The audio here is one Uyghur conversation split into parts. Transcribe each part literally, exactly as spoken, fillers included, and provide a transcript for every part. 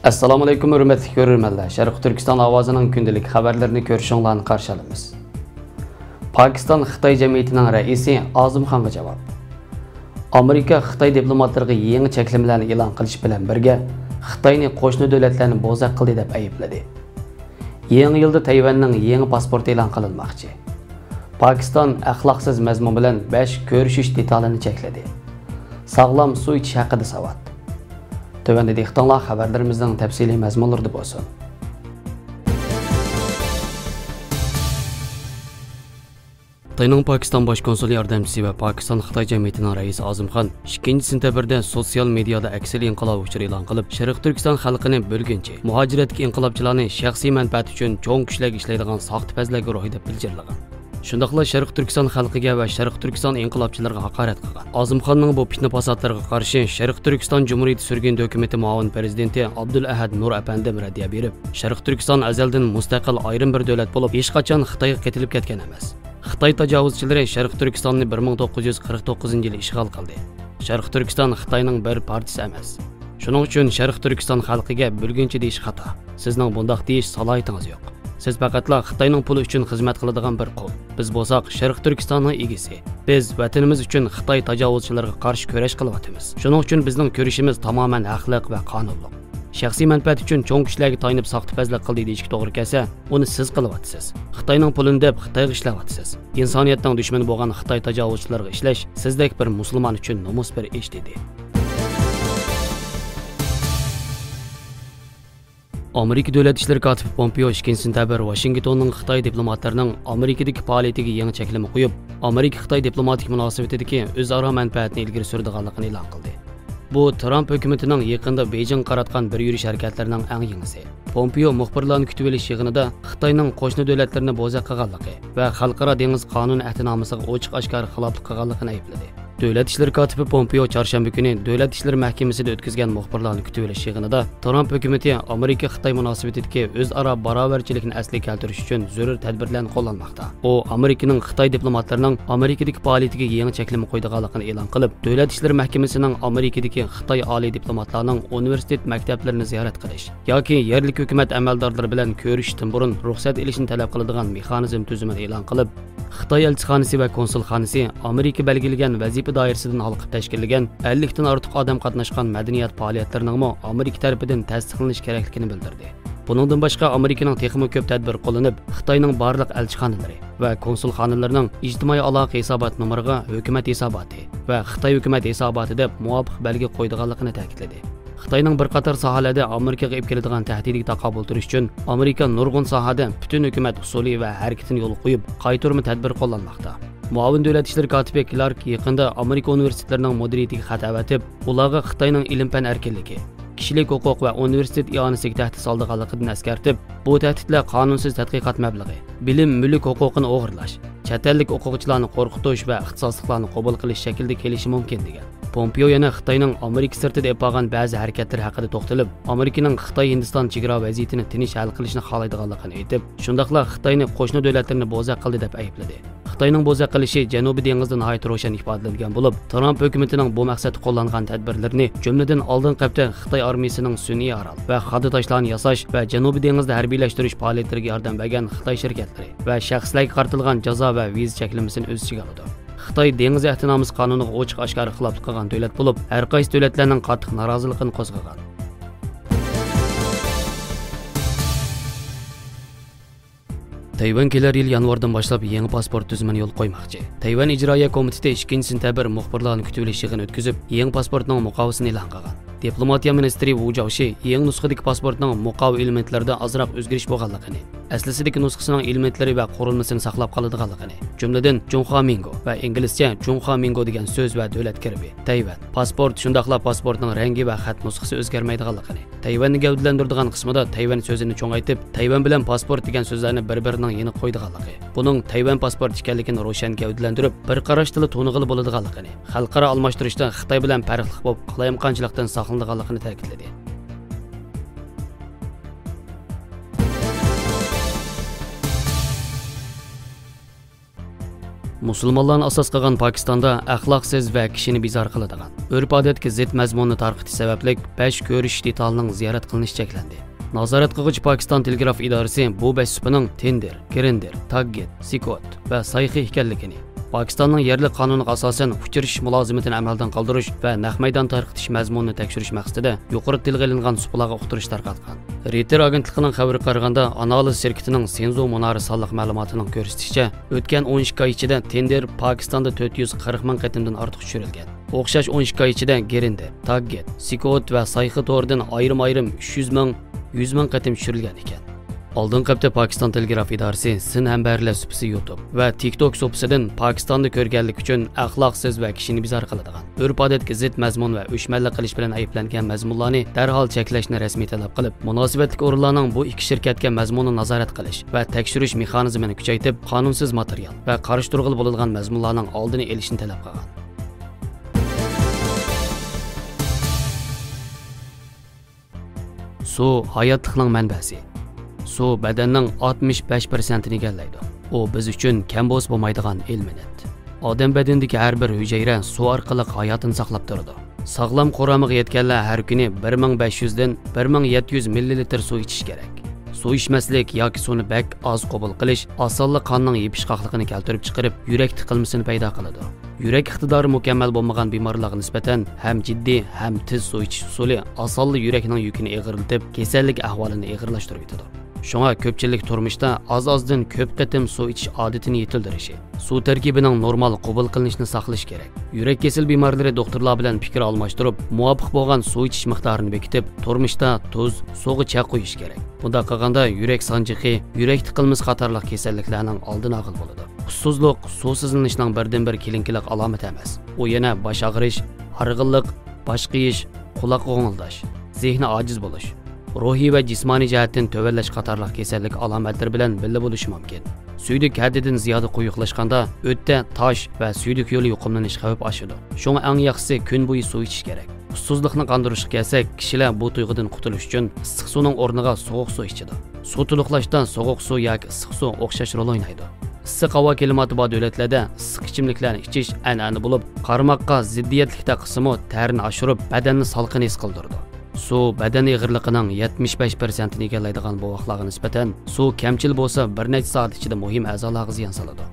ئەسسالامۇئەلەيكۇم، ھۆرمەتلىك كۆرۈرمەنلەر. شەرقىي تۈركىستان ئاۋازىنىڭ كۈندىلىك خەۋەرلىرىنى كۆرۈشۈڭلارنى قارشى ئالىمىز. پاكىستان خىتاي جەمئىيىتىنىڭ رەئىسى ئازىم خانغا جاۋاب. ئامېرىكا خىتاي دىپلوماتلىرىغا يېڭى چەكلىمىلەرنى ئېلان قىلىش بىلەن بىرگە، خىتاينى قوشنا دۆلەتلەرنى بوزەك قىلدى دەپ ئەيىبلىدى. يېڭى يىلدا تەيۋەننىڭ يېڭى پاسپورتى ئېلان قىلىنماقچى. پاكىستان ئەخلاقسىز مەزمۇن بىلەن بەش كۆرۈشۈش دېتالىنى چەكلىدى. ساغلام سۇ ئىچىش ھەققىدە ساۋات. تۆۋەندە دىققىتىڭلار خەۋەرلىرىمىزنىڭ تەپسىلىي مەزمۇنلىرىدا بولسۇن. خىتاينىڭ پاكىستان باش كونسۇل ياردەمچىسى ۋە پاكىستان خىتاي جەمئىيىتىنىڭ رەئىسى ئازىم خان ئىككىنچى سېنتەبىردە سوتسىيال مېدىيادا ئەكسىلى ئىنقىلاب ئۇچۇرى ئېلان قىلىپ، شەرقىي تۈركىستان خەلقىنى بۆلگۈنچى، مۇھاجىرەتتىكى ئىنقىلابچىلارنى شەخسىي مەنپەئەت ئۈچۈن چوڭ كۈچلەرگە ئىشلەيدىغان ساختىپەزلەرگە روھى دەپ بىلجىرلىگەن. شۇنداقلا شەرقىي تۈركىستان خەلقىگە ۋە شەرقىي تۈركىستان ئىنقىلابچىلىرىغا ھاقارەت قىلغان. ئازىم خاننىڭ بۇ پىتنە-پاساتلىرىغا قارشى شەرقىي تۈركىستان جۇمھۇرىيىتى سۈرگۈندە ھۆكۈمىتى مۇئاۋىن پىرېزىدېنتى ئابدۇلئەھەد نۇر ئەپەندىم رەددىيە بېرىپ، شەرقىي تۈركىستان ئەزەلدىن مۇستەقىل ئايرىم بىر دۆلەت بولۇپ، ھېچقاچان خىتايغا قېتىلىپ كەتكەن ئەمەس. خىتاي تاجاۋۇزچىلىرى شەرقىي تۈركىستاننى بىر مىڭ توققۇز يۈز قىرىق توققۇزىنچى يىلى ئىشغال قىلدى. شەرقىي تۈركىستان خىتاينىڭ بىر پارچىسى ئەمەس. شۇنىڭ ئۈچۈن شەرقىي تۈركىستان خەلقىگە بۆلگۈنچى دېيىش خاتا. سىزنىڭ بۇنداق دېيىش سالاھىيىتىڭىز يوق. سىز پەقەتلا خىتاينىڭ پۇلى ئۈچۈن خىزمەت قىلىدىغان بىر قۇل. بىز بولساق شەرقىي تۈركىستاننىڭ ئىگىسى. بىز ۋەتىنىمىز ئۈچۈن خىتاي تاجاۋۇزچىلىرىغا قارشى كۈرەش قىلىۋاتىمىز. شۇنىڭ ئۈچۈن بىزنىڭ كۈرىشىمىز تامامەن ھەقلىق ۋە قانۇنلۇق. شەخسىي مەنپەئەت ئۈچۈن چوڭ كۈچلەرگە تايىنىپ ساختىپەزلىك قىلدى دېيىشكە توغرا كەلسە، ئۇنى سىز قىلىۋاتىسىز. خىتاينىڭ پۇلىنى دەپ خىتايغا ئىشلەۋاتىسىز. ئىنسانىيەتنىڭ دۈشمىنى بولغان خىتاي تاجاۋۇزچىلىرىغا ئىشلەش سىزدەك بىر مۇسۇلمان ئۈچۈن نومۇس بىر ئىش، دېدى. ئامېرىكا دۆلەت ئىشلىرى كاتىپى پومپېئو ئىككىنچى سېنتەبىر ۋاشىنگتوننىڭ خىتاي دىپلوماتلىرىنىڭ ئامېرىكىدىكى پائالىيىتىگە يېڭى چەكلىمە قويۇپ، ئامېرىكا-خىتاي دىپلوماتىك مۇناسىۋىتىدىكى ئۆزئارا مەنپەئەتنى ئىلگىرى سۈرىدىغانلىقىنى ئېلان قىلدى. بۇ ترامپ ھۆكۈمىتىنىڭ يېقىندا بېيجىڭغا قاراتقان بىر يۈرۈش ھەرىكەتلىرىنىڭ ئەڭ يېڭىسى. پومپېئو مۇخبىرلارنى كۈتۈۋېلىش يىغىنىدا خىتاينىڭ قوشنا دۆلەتلىرىنى بوزەك قىلغانلىقى ۋە خەلقئارا دېڭىز قانۇن ئەھدىنامىسىغا ئوچۇق-ئاشكارا خىلاپلىق قىلغانلىقىنى ئەيىبلىدى. دۆلەت ئىشلىرى كاتىپى پومپېئو چارشەنبە كۈنى دۆلەت ئىشلىرى مەھكىمىسىدە ئۆتكۈزگەن مۇخبىرلارنى كۈتۈۋېلىش يىغىنىدا ترامپ ھۆكۈمىتى ئامېرىكا-خىتاي مۇناسىۋىتىدىكى ئۆزئارا باراۋەرچىلىكنى ئەسلىگە كەلتۈرۈش ئۈچۈن زۆرۈر تەدبىرلەرنى قوللانماقتا. ئۇ ئامېرىكىنىڭ خىتاي دىپلوماتلىرىنىڭ ئامېرىكىدىكى پائالىيىتىگە يېڭى چەكلىمە قويىدىغانلىقىنى ئېلان قىلىپ، دۆلەت ئىشلىرى مەھكىمىسىنىڭ ئامېرىكىدىكى خىتاي ئالىي دىپلوماتلارنىڭ ئۇنىۋېرسىتېت مەكتەپلىرىنى زىيارەت قىلىش ياكى يەرلىك ھۆكۈمەت ئەمەلدارلىرى بىلەن كۆرۈشۈشتىن بۇرۇن رۇخسەت ئېلىشنى تەلەپ قىلىدىغان مېخانىزم تۈزۈمىنى ئېلان قىلىپ، خىتاي ئەلچىخانىسى ۋە كونسۇلخانىسى ئامېرىكا بەلگىلىگەن ۋەزىپە دائىرىسىدىن ھالقىپ تەشكىللىگەن ئەللىكتىن ئارتۇق ئادەم قاتناشقان مەدەنىيەت پائالىيەتلىرىنىڭمۇ ئامېرىكا تەرىپىدىن تەستىقلىنىش كېرەكلىكىنى بىلدۈردى. بۇنىڭدىن باشقا، ئامېرىكىنىڭ تېخىمۇ كۆپ تەدبىر قوللىنىپ، خىتاينىڭ بارلىق ئەلچىخانىلىرى ۋە كونسۇلخانىلىرىنىڭ ئىجتىمائىي ئالاقە ھېسابات نومۇرىغا ھۆكۈمەت ھېساباتى ۋە خىتاي ھۆكۈمەت ھېساباتى دەپ مۇۋاپىق بەلگە قويىدىغانلىقىنى تەكىتلىدى. خىتاينىڭ بىر قاتار ساھەلەردە ئامېرىكىغا ئېلىپ كېلىدىغان تەھدىتىگە تاقابىل تۇرۇش ئۈچۈن، ئامېرىكا نۇرغۇن ساھەدە پۈتۈن ھۆكۈمەت ئۇسۇلى ۋە ھەرىكىتىنى يولغا قويۇپ، قايتۇرما تەدبىر قوللانماقتا. مۇئاۋىن دۆلەت ئىشلىرى كاتىپى كلارك يېقىندا ئامېرىكا ئۇنىۋېرسىتېتلىرىنىڭ مۇدىرىيىتىگە خەت ئەۋەتىپ، ئۇلارغا خىتاينىڭ ئىلىم-پەن ئەركىنلىكى، كىشىلىك ھوقۇق ۋە ئۇنىۋېرسىتېت ئىئانىسىگە تەھدىت سالىدىغانلىقىدىن ئەسكەرتىپ، بۇ تەھدىتلەر قانۇنسىز تەتقىقات مەبلىغى، بىلىم مۈلۈك ھوقۇقىنى ئوغرىلاش، چەت ئەللىك ئوقۇغۇچىلارنى قورقۇتۇش ۋە ئىختىساسلىقلارنى قوبۇل قىلىش شەكلىدە كېلىشى مۇمكىن، دېگەن. پومپېئو يەنە خىتاينىڭ ئامېرىكا سىرتىدا ئېلىپ بارغان بەزى ھەرىكەتلىرى ھەققىدە توختىلىپ، ئامېرىكىنىڭ خىتاي-ھىندىستان چېگرا ۋەزىيىتىنى تىنچ ھەل قىلىشنى خالايدىغانلىقىنى ئېيتىپ، شۇنداقلا خىتاينى قوشنا دۆلەتلىرىنى بوزەك قىلدى دەپ ئەيىبلىدى. خىتاينىڭ بوزەك قىلىشى جەنۇبىي دېڭىزدا ناھايىتى روشەن ئىپادىلەنگەن بولۇپ، ترامپ ھۆكۈمىتىنىڭ بۇ مەقسەتتە قوللانغان تەدبىرلىرىنى، جۈملىدىن ئالدىنقى ھەپتە خىتاي ئارمىيىسىنىڭ سۈنئىي ئارال ۋە خادا تاشلارنى ياساش ۋە جەنۇبىي دېڭىزدا ھەربىيلەشتۈرۈش پائالىيەتلىرىگە ياردەم بەرگەن خىتاي شىركەتلىرى ۋە شەخسلەرگە قارىتىلغان جازا ۋە ۋىزا چەكلىمىسىنى ئۆز ئىچىگە ئالىدۇ. خىتاي دېڭىز ئەھدىنامىسى قانۇنىغا ئوچۇق-ئاشكارا خىلاپلىق قىلغان دۆلەت بولۇپ، ھەر قايسى دۆلەتلەرنىڭ قاتتىق نارازىلىقىنى قوزغىغان. تەيۋەن كېلەر يىل يانۋاردىن باشلاپ يېڭى پاسپورت تۈزۈمىنى يولغا قويماقچى. تەيۋەن ئىجرائىيە كومىتېتى ئىككىنچى سېنتەبىر مۇخبىرلارنى كۈتۈۋېلىش يىغىنى ئۆتكۈزۈپ، يېڭى پاسپورتنىڭ مۇقاۋىسىنى ئېلان قىلغان. دىپلوماتىيە مىنىستىرى ۋۇ جاۋشى يېڭى نۇسخىدىكى پاسپورتنىڭ مۇقاۋا ئېلېمېنتلىرىدا ئازراق ئۆزگىرىش بولغانلىقىنى، ئەسلىسىدىكى نۇسخىسىنىڭ ئېلېمېنتلىرى ۋە قۇرۇلمىسىنى ساقلاپ قالىدىغانلىقىنى، جۈملىدىن جۇڭخۇا مىڭگو ۋە ئىنگلىزچە جۇڭخۇا مىڭگو دېگەن سۆز ۋە دۆلەت گېربى، تەيۋەن، پاسپورت، شۇنداقلا پاسپورتنىڭ رەڭگى ۋە خەت نۇسخىسى ئۆزگەرمەيدىغانلىقىنى، تەيۋەننى گەۋدىلەندۈرىدىغان قىسمىدا تەيۋەن سۆزىنى چوڭايتىپ، تەيۋەن بىلەن پاسپورت دېگەن سۆزلەرنى بىر-بىرىنىڭ يېنىغا قويىدىغانلىقى، بۇنىڭ تەيۋەن پاسپورت ئىكەنلىكىنى روشەن گەۋدىلەندۈرۈپ، بىر قاراشتىلا تونۇغىلى بولىدىغانلىقىنى، خەلقئارا ئالماشتۇرۇشتا خىتاي بىلەن پەرقلىق بولۇپ، قالايمىقانچىلىقتىن ساقلىنىدىغانلىقىنى تەكىتلىدى. مۇسۇلمانلارنى ئاساس قىلغان پاكىستاندا ئەخلاقسىز ۋە كىشىنى بىزار قىلىدىغان، ئۆرپ-ئادەتكە زىت مەزمۇننى تارقىتىش سەۋەبلىك بەش كۆرۈشۈش دېتالىنىڭ زىيارەت قىلىنىشى چەكلەندى. نازارەت قىلغۇچى پاكىستان تېلېگراف ئىدارىسى بۇ بەش سۇپىنىڭ تىندېر، گرىندېر، تاگگېت، سىكوت ۋە سايخى ئىكەنلىكىنى، پاكىستاننىڭ يەرلىك قانۇنىغا ئاساسەن ئۇچرىشىش مۇلازىمىتىنى ئەمەلدىن قالدۇرۇش ۋە نەق مەيدان تارقىتىش مەزمۇنىنى تەكشۈرۈش مەقسىتىدە يۇقىرىدا تىلغا ئېلىنغان سۇپىلارغا ئۇقتۇرۇش تارقاتقان. رېيتېر ئاگېنتلىقىنىڭ خەۋىرىگە قارىغاندا، ئانالىز شىركىتىنىڭ سېنزۇ مۇنارى سانلىق مەلۇماتىنىڭ كۆرسىتىشىچە، ئۆتكەن ئون ئىككى ئاي ئىچىدە تىندېر پاكىستاندا تۆت يۈز قىرىق مىڭ قېتىمدىن ئارتۇق چۈشۈرۈلگەن. ئوخشاش ئون ئىككى ئاي ئىچىدە گرىندېر، تاگگېت، سىكوت ۋە سايخى تورىدىن ئايرىم-ئايرىم ئۈچ يۈز مىڭ، يۈز مىڭ قېتىم چۈشۈرۈلگەن ئىكەن. ئالدىنقى ھەپتە پاكىستان تېلېگراف ئىدارىسى سىن ھەمبەرلەر سۇپىسى يۇتۇب ۋە تىك توك سۇپىسىدىن پاكىستاندا كۆرگەنلىكى ئۈچۈن ئەخلاقسىز ۋە كىشىنى بىزار قىلىدىغان، ئۆرپ-ئادەتكە زىت مەزمۇن ۋە ئۆچمەنلىك قىلىش بىلەن ئەيىبلەنگەن مەزمۇنلارنى دەرھال چەكلەشنى رەسمىي تەلەپ قىلىپ، مۇناسىۋەتلىك ئورۇنلارنىڭ بۇ ئىككى شىركەتكە مەزمۇننى نازارەت قىلىش ۋە تەكشۈرۈش مېخانىزمىنى كۈچەيتىپ، قانۇنسىز ماتېرىيال ۋە قارشى تۇرغىلى بولىدىغان مەزمۇنلارنىڭ ئالدىنى ئېلىشنى تەلەپ قىلغان. سۇ ھاياتلىقنىڭ مەنبەسى. سۇ بەدەننىڭ ئاتمىش بەش پىرسەنتىنى ئىگىلەيدۇ. ئۇ بىز ئۈچۈن كەم بولسا بولمايدىغان ئېلېمېنت. ئادەم بەدىنىدىكى ھەر بىر ھۈجەيرە سۇ ئارقىلىق ھاياتىنى ساقلاپ تۇرىدۇ. ساغلام قۇرامىغا يەتكەنلەر ھەر كۈنى بىر مىڭ بەش يۈزدىن بىر مىڭ يەتتە يۈز مىللىلىتىر سۇ ئىچىشى كېرەك. سۇ ئىچمەسلىك ياكى سۇنى بەك ئاز قوبۇل قىلىش ئاسانلا قاننىڭ يېپىشقاقلىقىنى كەلتۈرۈپ چىقىرىپ، يۈرەك تىقىلمىسىنى پەيدا قىلىدۇ. يۈرەك ئىقتىدارى مۇكەممەل بولمىغان بىمارلارغا نىسبەتەن ھەم جىددىي، ھەم تېز سۇ ئىچىش ئۇسۇلى ئاسانلا يۈرەكنىڭ يۈكىنى ئېغىرلىتىپ، كېسەللىك ئەھۋالىنى ئېغىرلاشتۇرۇۋېتىدۇ. شۇڭا كۆپچىلىك تۇرمۇشتا ئاز-ئازدىن كۆپ قېتىم سۇ ئىچىش ئادىتىنى يېتىلدۈرۈشى، سۇ تەركىبىنىڭ نورمال قوبۇل قىلىنىشىنى ساقلىشى كېرەك. يۈرەك كېسىلى بىمارلىرى دوختۇرلار بىلەن پىكىر ئالماشتۇرۇپ، مۇۋاپىق بولغان سۇ ئىچىش مىقدارىنى بېكىتىپ، تۇرمۇشتا تۇز، سۇغا چەك قويۇش كېرەك. بۇنداق قىلغاندا يۈرەك سانجىقى، يۈرەك تىقىلمىسى قاتارلىق كېسەللىكلەرنىڭ ئالدىنى ئالغىلى بولىدۇ. ئۇسسۇزلۇق، سۇسىزلىنىشنىڭ بىردىنبىر كېلىنكىلىك ئالامىتى ئەمەس. ئۇ يەنە باش ئاغرىش، ھارغىنلىق، باش قېيىش، قۇلاق غوڭۇلداش، زېھنى ئاجىز بولۇش، روھىي ۋە جىسمانىي جەھەتتىن تۆۋەنلەش قاتارلىق كېسەللىك ئالامەتلىرى بىلەن بىللە بولۇشى مۇمكىن. سۈيدۈك ھەددىدىن زىيادە قويۇقلاشقاندا، ئۆتتە، تاش ۋە سۈيدۈك يولى يۇقۇملىنىش خەۋپى ئاشىدۇ. شۇڭا ئەڭ ياخشىسى كۈن بويى سۇ ئىچىش كېرەك. ئۇسسۇزلۇقنى قاندۇرۇشقا كەلسەك، كىشىلەر بۇ تۇيغۇدىن قۇتۇلۇش ئۈچۈن ئىسسىق سۇنىڭ ئورنىغا سوغۇق سۇ ئىچىدۇ. سۇ تولۇقلاشتا سوغۇق سۇ ياكى ئىسسىق سۇ ئوخشاش رول ئوينايدۇ. ئىسسىق ھاۋا كىلىماتى بار دۆلەتلەردە ئىسسىق ئىچىملىكلەرنى ئىچىش ئەنئەنە بولۇپ، قارىماققا زىددىيەتلىك دەققىسىمۇ تەرنى ئاشۇرۇپ، بەدەننى سالقىن ھېس قىلدۇرىدۇ. سۇ بەدەن ئېغىرلىقىنىڭ يەتمىش بەش پىرسەنتىنى ئىگىلەيدىغان بوۋاقلارغا نىسبەتەن سۇ كەمچىل بولسا، بىر نەچچە سائەت ئىچىدە مۇھىم ئەزالارغا زىيان سالىدۇ.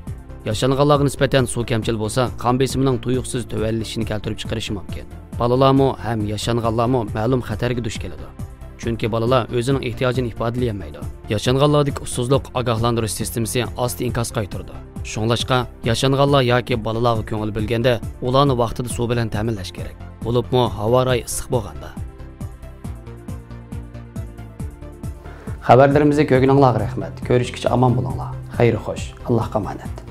ياشانغانلارغا نىسبەتەن سۇ كەمچىل بولسا، قان بېسىمىنىڭ تۇيۇقسىز تۆۋەنلىشىنى كەلتۈرۈپ چىقىرىشى مۇمكىن. بالىلارمۇ ھەم ياشانغانلارمۇ مەلۇم خەتەرگە دۇچ كېلىدۇ. چۈنكى بالىلار ئۆزىنىڭ ئېھتىياجىنى ئىپادىلىيەلمەيدۇ. ياشانغانلاردىكى ئۇسسۇزلۇق ئاگاھلاندۇرۇش سىستېمىسى ئاستا ئىنكاس قايتۇرىدۇ. شۇڭلاشقا، ياشانغانلار ياكى بالىلارغا كۆڭۈل بۆلگەندە، ئۇلارنى ۋاقتىدا سۇ بىلەن تەمىنلەش كېرەك. بولۇپمۇ ھاۋا رايى ئىسسىق بولغاندا. خەۋەرلىرىمىزنى كۆرگىنىڭلارغا رەھمەت. كۆرۈشكىچە ئامان بولۇڭلار. خەير خوش. ئاللاھقا ئامانەت.